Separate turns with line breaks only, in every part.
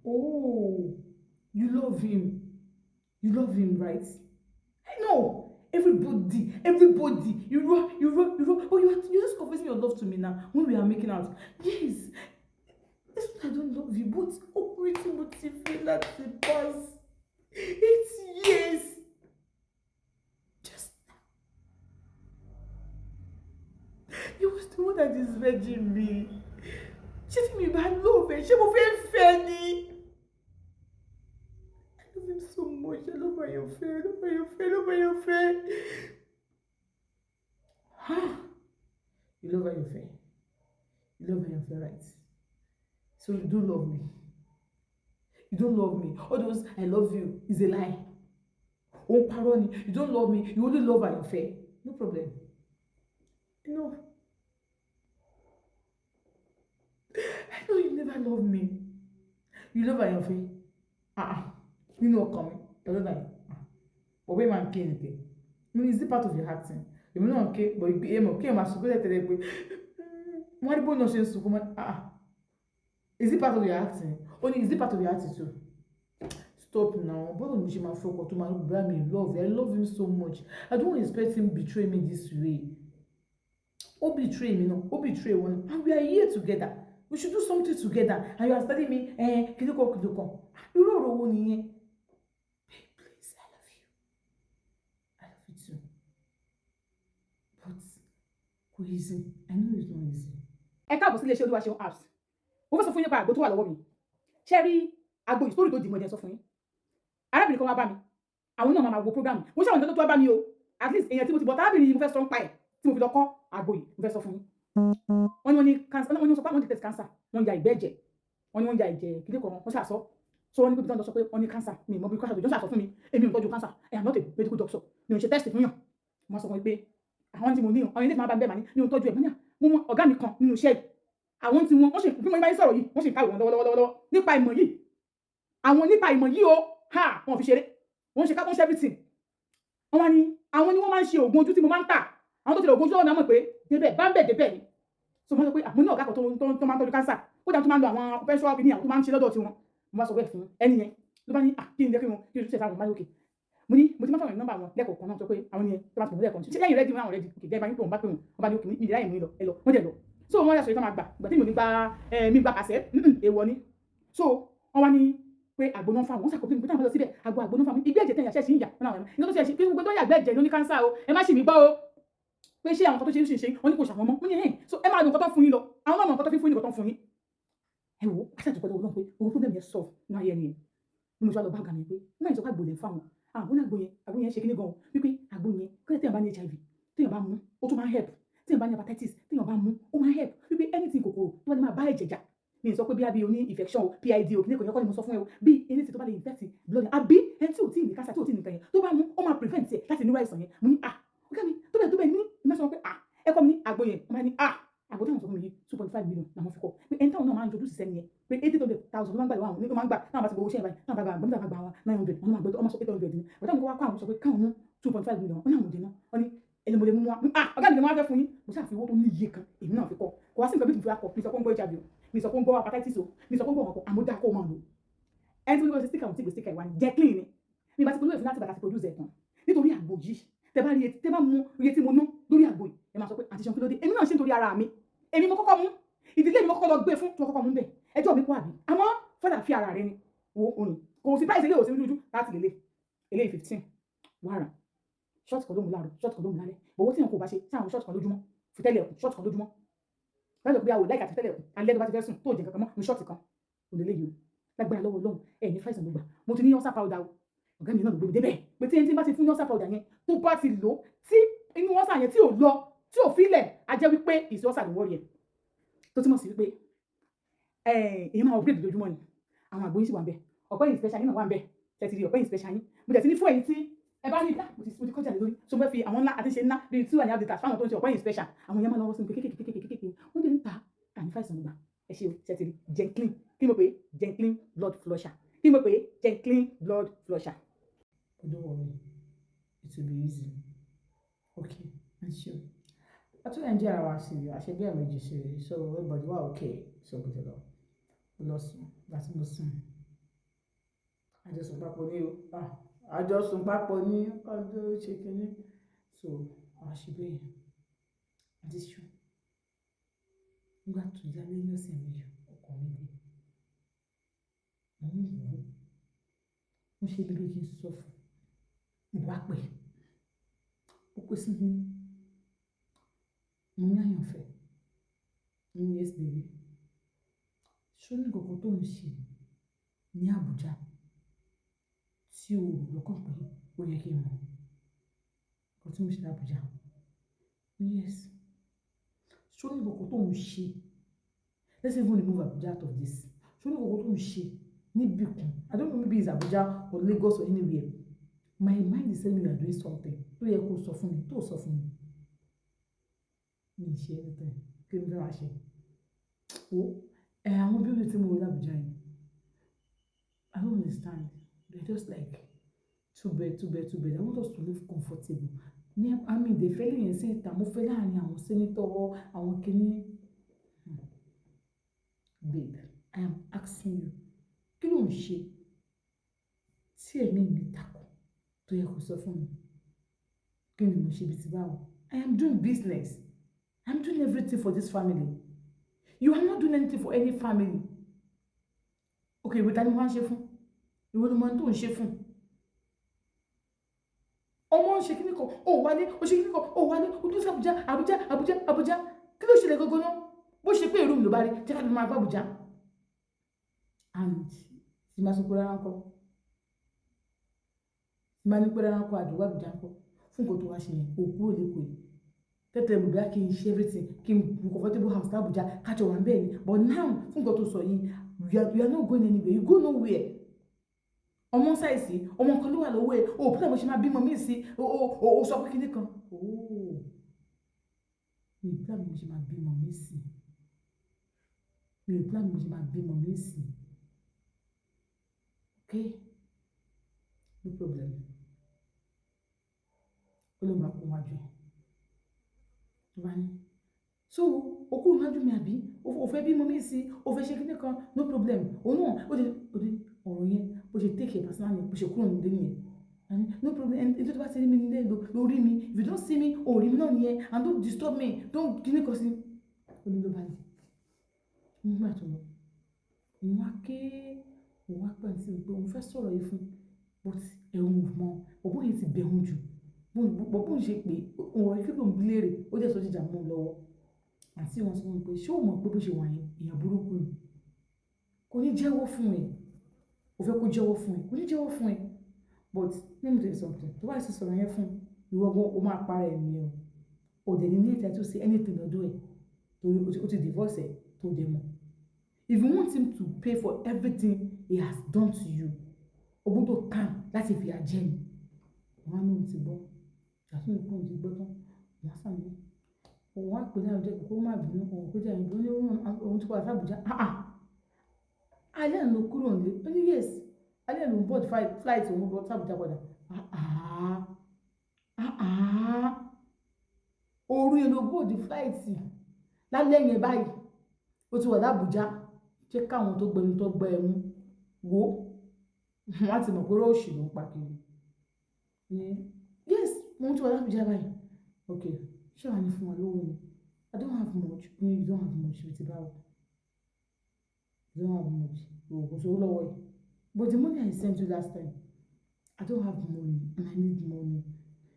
Oh, you love him. You love him, right? I know. Everybody, everybody, irọ́, irọ́, irọ́. But you're just confessing your love to me now when we are making out. Yes. It's not I don't love you, but ọkùnrin tí mo ti fẹ́ láti past 8 years. Just now. He was the one that is virgin me. Ṣé tí mi bá love ẹ, ṣé mo fẹ́ fẹ́ ni? I love him so much. I love Ayanfe. I love Ayanfe. I love Ayanfe. Huh? You love Ayanfe. You love Ayanfe, right? So you do love me. You don't love me. All those "I love you" is a lie. Ó ń parọ́ ni. You don't love me. You only love Ayanfe. No problem. No. I know you never love me. You love Ayanfe. Ah ah. Nínú ọkàn mi, you love Ayanfe. Bọ̀bọ́ máa ń ké nìkẹ́. Is it part of your acting? Èmi náà ń ké, but ìgbé èèmọ̀ kí ẹ máa sunkún tẹ́lẹ̀ pé wọ́n rí bóun náà ṣe ń sunkún mọ́. Ah ah. Is it part of your acting? Ó ní, is it part of your attitude? Stop now. Báwo ni mo ṣe máa fọkàn tó máa ń bá mi love? I love him so much. I don't expect him betray me this way. Ó betray mi náà, ó betray wọn náà. And we are here together. We should do something together. And you are telling me, eh, kìlíkan kìlíkan. Irú ọ̀rọ̀ wo nìyẹn? Babe, please, I love you. I love you too. But kò easy. I know it's not easy.
Ẹ káàbọ̀ sí iléeṣẹ́ Olúwaṣeun Apps. Mo fẹ́ sọ fún yín nípa àgbo tó wà lọ́wọ́ mi. Ṣé rí àgbo yìí, sórí tó dìmọ̀ jẹ́ sọ fún yín. Arábìnrin kan wá bá mi, àwọn náà máa máa wo program. Mo ṣe àwọn ìtọ́jú tó wá bá mi o. At least èèyàn tí mo ti bọ̀ tábìlì yìí, mo fẹ́ sọ ń pa ẹ̀ tí mo fi lọ kọ́ àgbo yìí, mo fẹ́ sọ fún yín. Wọ́n ní wọ́n ní cancer, wọ́n ní wọ́n sọ pé àwọn detect cancer, wọ́n ya ìgbẹ́ ẹ̀jẹ̀, wọ́n ní wọ́n ya ẹ̀jẹ̀ kílé kan, wọ́n ṣàṣọ. So wọ́n ní pé bí wọ́n sọ pé wọ́n ní cancer, mi ò mọ bí cancer tó jọ́ ṣàṣọ fún mi. Èmi ò tọ́jú cancer. I am not a medical doctor. Mi ò ṣe test fún yàn. Mo sọ fún yín pé àwọn tí mo ní, àwọn ilé tí máa bá ń bẹ́ẹ̀ mà ní mi ò tọ́jú ẹ̀. Mo ní à, mo mọ ọ̀gá mi kan nínú iṣẹ́ yìí. Àwọn tí wọ́n ṣe bí mo bá yín sọ̀rọ̀ yìí, wọ́n sì ń kàwé wọn lọ́wọ́lọ́wọ́ nípa ìmọ̀ yìí. Àwọn nípa ìmọ̀ yìí o, ha, wọn fi ṣeré. Wọ́n ṣe ká, wọ́n ṣe everything. Wọ́n wá ní àwọn ni wọ́n máa ń ṣe oògùn ojú tí mo máa ń tà. Àwọn tó ti lè oògùn ojú lọ́wọ́ náà mọ̀ pé débẹ̀ bá ń bẹ̀ débẹ̀ ni. So mo sọ pé àmọ́ ní ọ̀gá kan tó máa ń tọ́jú cancer, kódà tó máa ń lo àwọn acupuncture kìíní, àwọn tó máa ń ṣe lọ́dọ̀ tiwọn. Mo bá sọ bẹ́ẹ̀ fún ẹni yẹn, ló bá ní à kí n jẹ́ kí wọn kí n ṣe sáwọn máa lókè. Mo ní mo ti máa fáwọn nọ́mbà wọn lẹ́kọ̀ọ̀kan náà, sọ pé àwọn yẹn tó bá ti pè wọ́n lẹ́ẹ̀kan, ṣé lẹ́yìn ready? Wọn àwọn ready. Òkè jẹ́ bá yín pé wọ́n bá pè wọ́n, wọ́n bá ní òkè mi ìdíláyè mú lọ, ẹ lọ. Wọ́n dẹ̀ lọ. So wọ́n yà sọ yìí tó máa gbà gbà tí mi ò ní gba mi gba pàṣẹ èèwọ̀ ni. So wọ́n wá ní pé àgbo náà fáwọn, wọ́n sàkóso pé táwọn lọ síbẹ̀, àgbo náà fáwọn, ìgbẹ́ ẹ̀jẹ̀ tẹ̀yà ṣẹ̀ṣì ń yà wọ́n náà. Nǹkan tó ṣe ṣe pé gbogbo tó yàgbẹ́ ẹ̀jẹ̀ ló ní cancer o. Ẹ má ṣì mí gbọ́ o, pé ṣé àwọn nǹkan tó ṣe ń ṣe wọ́n ní kò ṣàwọn mọ́. Wọ́n ní ẹ̀ so ẹ máa lo nǹkan tó fún yín lọ, àwọn náà mọ̀ nǹkan tó fi fún yín, nǹkan tó fún yín. Ẹ wò ó, àti àtúkọ̀ lọ́wọ́ náà pé owó problem yẹn solve ní ayé ẹni yẹn. Bí mo ṣe wá lọ bá ọ̀gá mi pé nígbà yẹn sọ pé àgbo lè fáwọn àwọn àgbo yẹn, àgbo yẹn ṣe kíní gan-an, wípé àgbo yẹn kí téèyàn bá ní HIV, téèyàn bá mú, ó tún máa ń help. Téèyàn bá ní hepatitis, téèyàn bá mú, ó máa ń help, wípé anything kòkòrò tó bá lè máa bá ẹ̀jẹ̀ jà. Mi sọ pé bí abi oní infection o, PID o, kíní kan yẹn kọ́ ni mo sọ fún ẹ o. Bí anything tó bá lè infect blood, àbí ẹni tí ò tí ì ní cancer, tí ò tí ì ní nǹkan yẹn, tó bá mú, ó máa prevent ẹ láti nírú àìsàn yẹn. Mo ní ah, ọ̀gá mi, tó bẹ́ẹ̀ tó bẹ́ẹ̀ ní ìmọ̀ sọ pé ah, ẹ kọ́ mi ní àgbo yẹn. Wọ́n máa ní ah, àgbo táwọn sọ fún mi yìí, 2.5 million làwọn fi kọ́, pé ẹni táwọn náà máa ń introduce sẹ́ni yẹn, pé 800,000 ló máa ń gbà lọ́wọ́ àwọn, ló máa ń gbà táwọn bá ti gbowó iṣẹ́ báyìí, táwọn bá gba àgbọ̀n, táwọn bá gba àwọn 900, wọn máa gbé ọmọ sọ 800 ni. Bàtà wọn kọ́ wá kọ́ àwọn sọ pé káwọn mú 2.5 million, wọn náà mú dé náà, wọn ní ẹni mo lè mú wa. Ah, ọ̀gá mi ni wọ́n á fẹ́ fún yín. Mo ṣáà fi owó tó ní iye kan, èmi náà fi kọ́. Kò wá sí nǹkan bí mo fi wá kọ́. Mi sọ pé ń gbọ́ HIV o, mi sọ pé ń gbọ́ hepatitis o, mi sọ pé ń gbọ́ ọkọ̀ àmúdá kó máa lò. Ẹni tí wọ́n ṣe sticker, òun ti gbé sticker ìwà ni jẹ́ clean ni. Mi bá ti polówó ìfún láti bàtà ti produce ẹ̀ tán nítorí àgbo yìí. Tẹ bá rí, tẹ bá mú iye tí mo ná lórí àgbo yìí, ẹ máa sọ pé àti ṣan kí ló dé. Èmi náà ṣe nítorí ara mi. Èmi mo kọ́kọ́ mú, ìdílé mi mo kọ́kọ́ lọ gbé fún, tí mo kọ́kọ́ mú bẹ̀. Ẹjọ́ mi kọ́ àbí àmọ́ fọ́dà fi ara rẹ ni wo orin. Kò sí price, eléyìí ò sí lójú láti lélẹ̀ eléyìí 15 wàrà. Shot kan ló mú láàárọ̀, shot kan ló mú lálẹ́. Owó tí wọn kò bá ṣe tí àwọn shot kan lójúmọ́, fìtẹ́lẹ̀ ẹ̀kún, shot kan lójúmọ́ láti pé àwọn láìka fìtẹ́lẹ̀ ẹ̀kún alẹ́ tó bá ti fẹ́ sùn, tó jẹ kankan mọ́ ní shot kan òun lè yìí o. Lágbára lọ́wọ́ Ọlọ́run, ẹ̀ ní fàìsàn ló gbà. Mo ti ní ulcer powder o. Ọ̀gá mi náà ló gbé mi débẹ̀ pé tí ẹni tí bá ti fún ní ulcer powder yẹn, tó bá ti lò, tí inú ulcer yẹn tí ò lọ, tí ò filẹ̀, á jẹ́ wípé ìsì ulcer ló wọ́ọ̀rì ẹ̀, tó túmọ̀ sí wípé èyí máa upgrade lójúmọ́ ni. Àwọn àgbo yín sì wà ń bẹ̀. Ọ̀pẹ́ yìí special yín náà wà ń bẹ̀. Ṣe ti rí ọ̀pẹ́ yìí special yín? Mo dẹ̀ ti ní fún ẹ̀yin tí ẹ bá ní ìdá, mo ti kọjá lé lórí. So mo fẹ́ fi àwọn ńlá àti ṣe ńlá bíi 2.5 litres fáwọn tó ń ṣe ọ̀pẹ́ yìí special. Àwọn yẹn máa lọ́wọ́ sí mi kékeré kékeré kékeré, wọ́n dẹ̀ ń ta àní fàìsàn gbà. Ẹ ṣe o. Ṣe ti rí Genclean? Kí mo pè é? Genclean blood flusher. Kí mo pè é? Genclean blood flusher.
But don't worry, it will be easy. Okay, and sure. A tún enjoy ara wa sí i, àṣegbé ẹ̀mejì sí i, so everybody wà okay. So mo ti lọ. Mo lọ sùn, ìgbà tí mo sùn, Àjọsùn papọ̀ ní o. Ah, àjọsùn papọ̀ ní ọjọ́ ṣe kínní. So, àwa ṣe bẹ́ẹ̀ yẹn. Àti ṣú. Nígbà tó yá lẹ́yìn ọ̀sẹ̀ 2, ọkọ mi dé. Mo ń wò ó. Mo ṣe bí kí n sọ fún un. Mo wá pè. Ó pè sí mi. Mo ní àyànfẹ́. Ó ní, "Yes baby." Ṣé ó ní nǹkan tó ń ṣe ní Abuja tí o rò lọ́kàn pé ó yẹ kí n mọ̀? Nǹkan tí mo ṣe ní Abuja. Ó ní yes. Ṣé ó ní nǹkan tó ń ṣe? Let's even remove Abuja out of this. Ṣé ó ní nǹkan tó ń ṣe níbi kan? I don't know, maybe it's Abuja or Lagos or anywhere. My mind is telling me you are doing something tó yẹ kó sọ fún mi, tó sọ fún mi. Mi ò ṣe anything. Kí ni mo fẹ́ máa ṣe? Wo, ẹ àwọn building tí mo rí l'Abuja yẹn, I don't understand. They're just like two bed, two bed, two bed. I want us to live comfortable. Ní I mean, they fẹ́ lè yẹn sí ìta, mo fẹ́ láàrin àwọn senator, àwọn kìíní. Babe, I am asking you, kí ló ń ṣe tí ẹ̀mí mi takò tó yẹ kó sọ fún mi? Kí ni mo ṣe bí ti báwo? I am doing business. I am doing everything for this family. You are not doing anything for any family. Okay, ìwé ta ni mo máa ń ṣe fún? Ìwé ni mo máa ń tó ń ṣe fún? Ọmọ ń ṣe kíní kan, ó wálé, ó ṣe kíní kan, ó wálé, ó dúró sí Abuja, Abuja, Abuja, Abuja. Kí ló ṣẹlẹ̀ gangan náà? Bó ṣe pé èrò mi ló bá rí, jẹ́ ká ló máa gbọ́ Abuja. And tí máa sọ pé rárá ńkọ́? Tí máa ní pé rárá ńkọ́, àdúgbò Abuja ńkọ́? Fún nǹkan tó wá ṣe yẹn, o kúrò l'Ékòó yìí. Tẹ́tẹ́ mo bí kí n ṣe everything, kí n comfortable house l'Abuja, kájọ wà níbẹ̀ ni. But now, fún nǹkan tó sọ yìí, you are not going anywhere. You go nowhere. Ọmọ ń ṣàìsí, ọmọ kan ló wà lọ́wọ́ ẹ̀, o ò plan bó ṣe máa bímọ míì sí, o sọ pé kíní kan. Oh, mi ò plan bí mo ṣe máa bímọ míì sí. Mi ò plan bí mo ṣe máa bímọ míì sí. Okay, no problem. Ó lóun máa kó wájú ẹ̀. Tó bá ní, so o kúrò níwájú mi àbí? O fẹ́ bímọ míì sí, o fẹ́ ṣe kíní kan, no problem. Òun náà, ó ti ọ̀rọ̀ yẹn, bó ṣe take it personally, bó ṣe kúrò nílé nìyẹn. No problem. Ẹni tó bá ti rí mi nílé ló rí mi. If you don't see me, o rí mi náà nìyẹn. And don't disturb me. Don't kíní kan sí. Ó ní ló bá ní. Nígbà tó lọ, òun wá ké, òun wá pè àǹtí mi pé òun fẹ́ sọ̀rọ̀ yìí fún, but ẹ̀rù ò mọ̀. Bọ̀bọ́ yẹn ti bẹ̀ òun jù. Bọ̀bọ́ ń ṣe pé òun ọ̀rẹ́ kí ló ń bi léèrè, ó dẹ̀ sọ jíjà mọ́ òun lọ́wọ́. Àǹtí wọn sọ fún mi pé ṣé o mọ̀ pé bó ṣe wà yẹn, èèyàn burúkú ni. Kò ní jẹ́wọ́ fún ẹ. O fẹ́ kó jẹ́wọ́ fún ẹ, kò ní jẹ́wọ́ fún ẹ. But let me tell you something. Tó bá sì sọ̀rọ̀ yẹn fún, ìwọ gan, o máa para ẹ nìyẹn o. O dẹ̀ ní ní ẹ̀tọ́ to say anything lọ́dọ̀ ẹ̀ torí o ti divorce ẹ̀ tó dẹ̀ mọ̀. If you want him to pay for everything he has done to you, o gbọ́dọ̀ calm láti fìyà jẹ ni. Wọ́n á ní òun ti gbọ́. Ìgbà tí òun ti gbọ́ tán, wọ́n á sàmì. Òun wá pè ní àwùjọ kó má bínú, òun kó jẹ́ ìbínú, ó ní òun ti padà sí Abuja. Ah ah! Alẹ́ àná ló kúrò nílé. Ó ní yes. Alẹ́ àná ló board flight òun lọ sí Abuja padà. Ah ah! Ah ah! Òru yẹn ló board flight. Lálẹ́ yẹn báyìí, ó ti wà ní Abuja. Jẹ́ káwọn tó gbẹnu tó gbẹ ẹ mú. Wò ó. Wọ́n á ti mọ̀ pé irọ́ òṣì ló ń pa kiri. Ní yes, mo ti wà ní Abuja báyìí. Okay, ṣé wàá ní fún wa lówó ni? I don't have much. Ó ní you don't have much bí ti báwo. You don't have much. O kò sówó lọ́wọ́ ẹ̀. But the money I sent you last time, I don't have money and I need money.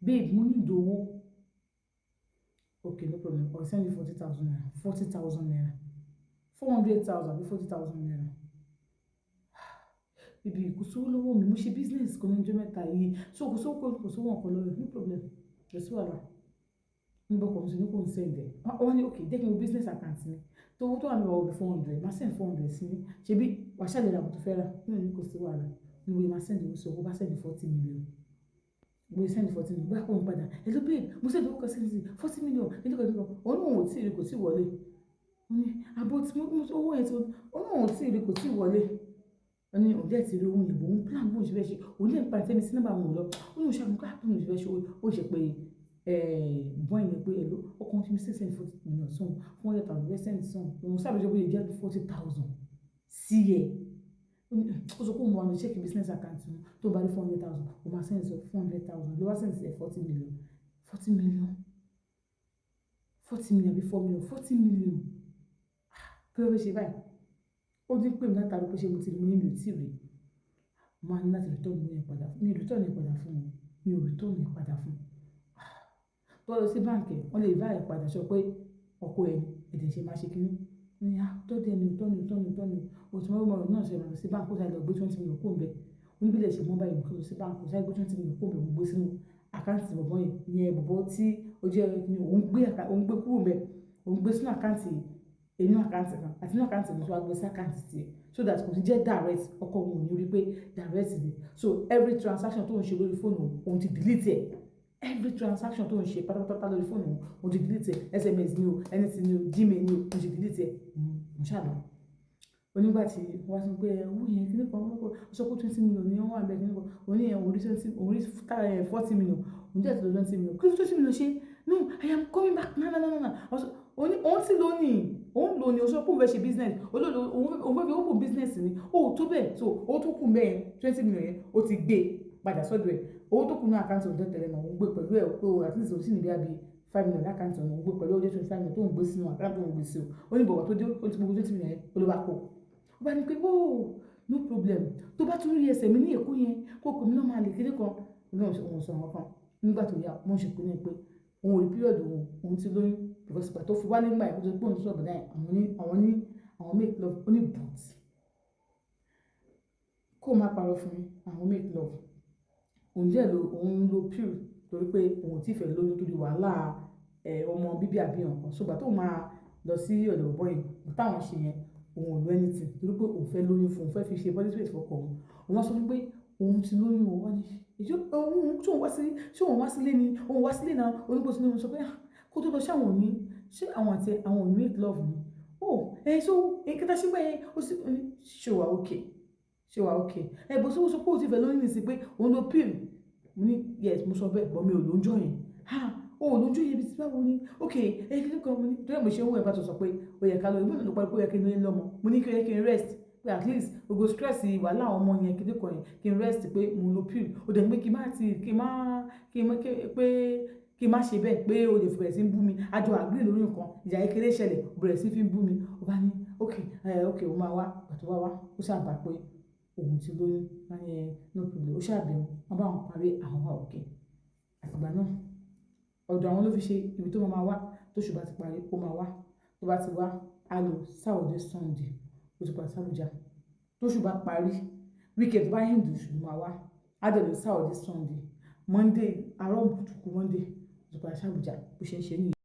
Babe, mo need owó. Okay, no problem. I will send you 40,000 naira. 40,000 naira. 400,000 àbí 40,000 naira. Baby, kò sówó lọ́wọ́ mi. Mo ṣe business kan ní ọjọ́ mẹ́ta yìí. So kò sówó nǹkan lọ́wọ́ ẹ̀. No problem. Kò sí wàhálà. Ní bọ́kọ̀ mi ṣe ní kò ń send ẹ̀. Wọ́n ní okay, jẹ́ kí n wo business account mi. Tó owó tó wà níbẹ̀ wọ bí 400. Màá send 400 sí ní. Ṣebí wà á ṣàlè ra nǹkan tó fẹ́ rà. Ní kò sí wàhálà. Ní bóyá máa send owó sí ọ, bó bá send 40 million. Bóyá send 40 million. Bóyá kó ń padà. Hello babe, mo send owó kan sí ní 40 million. Kíni kan kíni kan. Òun náà ò tí ì rí, kò tí ì wọlé. Ó ní àbọ̀ tí owó yẹn tí òun náà ò tí ì rí, kò tí ì wọlé. Ó ní òun dẹ̀ ti rí owó yẹn, òun plan bóun ṣe fẹ́ ṣe. Òun lè pa tẹ́mi sí nọ́mbà òun lọ. Ó ní òun ṣàmùkọ́ àbí òun ṣe fẹ́ ṣe ó ṣe pé boy yẹn pé hello, ọkàn tí mi send 40 million sóun, 400,000 fẹ́ send sóun. Òun sábà ṣe bóyá jẹ́ 40,000 sí ẹ. Ó sọ pé òun máa lọ check business account wọn, tó bá rí 400,000, ó máa send 400,000. Ló wá send sí 40 million, 40 million, 40 million bí 4 million, 40 million. Kí ló fẹ́ ṣe báyìí? Ó ti ń pè mí látàrí pé ṣé mo ti rí? Mo ní mi ò tíì rí. Mo máa ní láti return owó yẹn padà. Mi ò return ẹ̀ padà fún wọn, mi ò return ẹ̀ padà fún un. Tó lọ sí báǹkì, wọ́n lè bá ẹ̀ padà sọ pé ọkọ ẹ̀ ẹ̀dẹ̀ ṣe máa ṣe kíní ní ah, tọ́jú ẹni tọ́ni tọ́ni tọ́ni. Òtún mọ́ náà ṣe máa lọ sí báǹkì, ó sáré lọ gbé 20 million kó ń bẹ̀. Oníbílẹ̀ ṣe mọ́ báyìí, kó lọ sí báǹkì, ó sáré gbé 20 million kó ń bẹ̀, gbé sínú account bọ̀bọ́ yẹn. Ìyẹn bọ̀bọ́ tí ó jẹ́ ní òun gbé kúrò ńbẹ̀, òun gbé sínú account, inú account kan àti inú account mi tó wá gbé sí account tiẹ̀, so that kò ní jẹ́ direct, ọkọ òun ò ní rí pé direct ni. So every transaction tó ń ṣe lórí fóònù, òun ti delete ẹ̀. Every transaction tó ń ṣe pátápátá lórí fóònù, òun ti delete ẹ̀. SMS ni o, anything ni o, Gmail ni o, òun ti delete ẹ̀. Òun ṣàlọ́ onígbà tí wọ́n sọ pé owó yẹn kíní kan, wọ́n sọ pé 20 million ní wọ́n wà bẹ́ẹ̀ kíní kan. Òun ní yẹn, òun rí 20, òun rí 40 million, òun dẹ̀ ti lọ 20 million. Kí ló 20 million ṣe? No, I am coming back. No, no, no, no, no. Òun ti lò ní, òun lò ní, o sọ pé òun fẹ́ ṣe business, olóòlò òun fẹ́ fi open business ni ó tó bẹ́ẹ̀. So owó tó kù mẹ́rin, 20 million yẹn, ó ti gbé padà sọ́dọ̀ ẹ̀. Owó tó kù ní account òun tẹ́lẹ̀ náà, òun gbé pẹ̀lú ẹ̀ pé at least òun sì ní bí i 5 million ní account òun, òun gbé pẹ̀lú ọjọ́ 25 million tó ń gbé sínú account tó ń gbé sí o. Ó ní bọ̀wọ̀ tó dé, ó ti gbogbo 20 million yẹn, ó ló bá kó. Ó bá ní pé, oh, no problem, tó bá tún rí ẹsẹ̀ mi ní Èkó yẹn, kó pè mí náà, máa lè kéde kan òun sọ nǹkan kan. Nígbà tó yá, wọ́n ṣe pé ní pé òun ò rí period òun, òun ti lóyún, because ìgbà tó fi wálé nígbà yẹn, kó tó pé òun sọ̀rọ̀ náà, àwọn ní àwọn make love. Ó ní but kó má parọ́ fún mi, àwọn make love, òun jẹ́ lo, òun lo pill torí pé òun ò tí fẹ́ lóyún torí wàhálà ẹ̀ ọmọ bíbí àbí nǹkan. So ìgbà tó máa lọ sí ọ̀dọ̀ bọ̀bọ́ yẹn, táwọn ṣe yẹn, òun ò lo anything torí pé òun fẹ́ lóyún fún òun, fẹ́ fi ṣe body space fọkọ òun. Òun wá sọ fún pé òun ti lóyún o. Wá ní ìjọ òun tí òun wá sí, ṣé òun wá sílé ni? Òun wá sílé náà, onígbò sínú. Òun sọ pé kó tó lọ, ṣé àwọn òní, ṣé àwọn àti àwọn òní make love ni? Oh, ẹ so nǹkan tá a ṣe gbà yẹn, ó sì ṣe wà okay, ṣe wà okay. Ẹ bó sọ pé òun ti fẹ́ lóyún nísìsiyìí, pé òun lo pill. Mo ní yes, mo sọ bẹ́ẹ̀, but mi ò lóúnjọ́ yẹn. Ha, o ò lóúnjọ́ yẹn bí ti báwo ni? Ok, ẹ kí ló kan? Mo ní torí ẹ̀ mo ṣe ń wọ̀ ẹ̀ bá tó sọ pé ó yẹ ká lọ ìmúlò ló parí pé ó yẹ kí n lóyún lọ́mọ. Mo ní kí ó yẹ kí n rest, pé at least gbogbo stress, wàhálà àwọn ọmọ yẹn, kíní kan yẹn, kí n rest, pé mo lo pill. Ó dẹ̀ ní pé kí n má ti kí n má kí n má pé kí n má ṣe bẹ́ẹ̀, pé o lè bẹ̀rẹ̀ sí ń bú mi. A jọ agree lórí nǹkan, ìjà kékeré ṣẹlẹ̀, ó bẹ̀rẹ̀ sí fi ń bú mi. Ó bá ní ok, ẹ ok, ó máa wá. Ìgbà tó wá wá, ó ṣàbà pé òun ti lóyún. Wọ́n ní no problem, ó ṣàbẹ̀wò, wọ́n bá wọn parí, àwọn wà okay. Àtìgbà náà, ọ̀dọ̀ àwọn ló fi ṣe ibi tó máa wá. Tóṣù bá ti parí, ó máa wá. Tó bá ti wá, á lò Saturday, Sunday, ó ti padà sí Abuja. Tóṣù bá parí, weekend tó bá end oṣù ló máa wá. Á dẹ̀ lò Saturday, Sunday, Monday, àárọ̀ kùtùkù Monday, ó ti padà sí Abuja. Bó ṣe ń ṣe nìyẹn.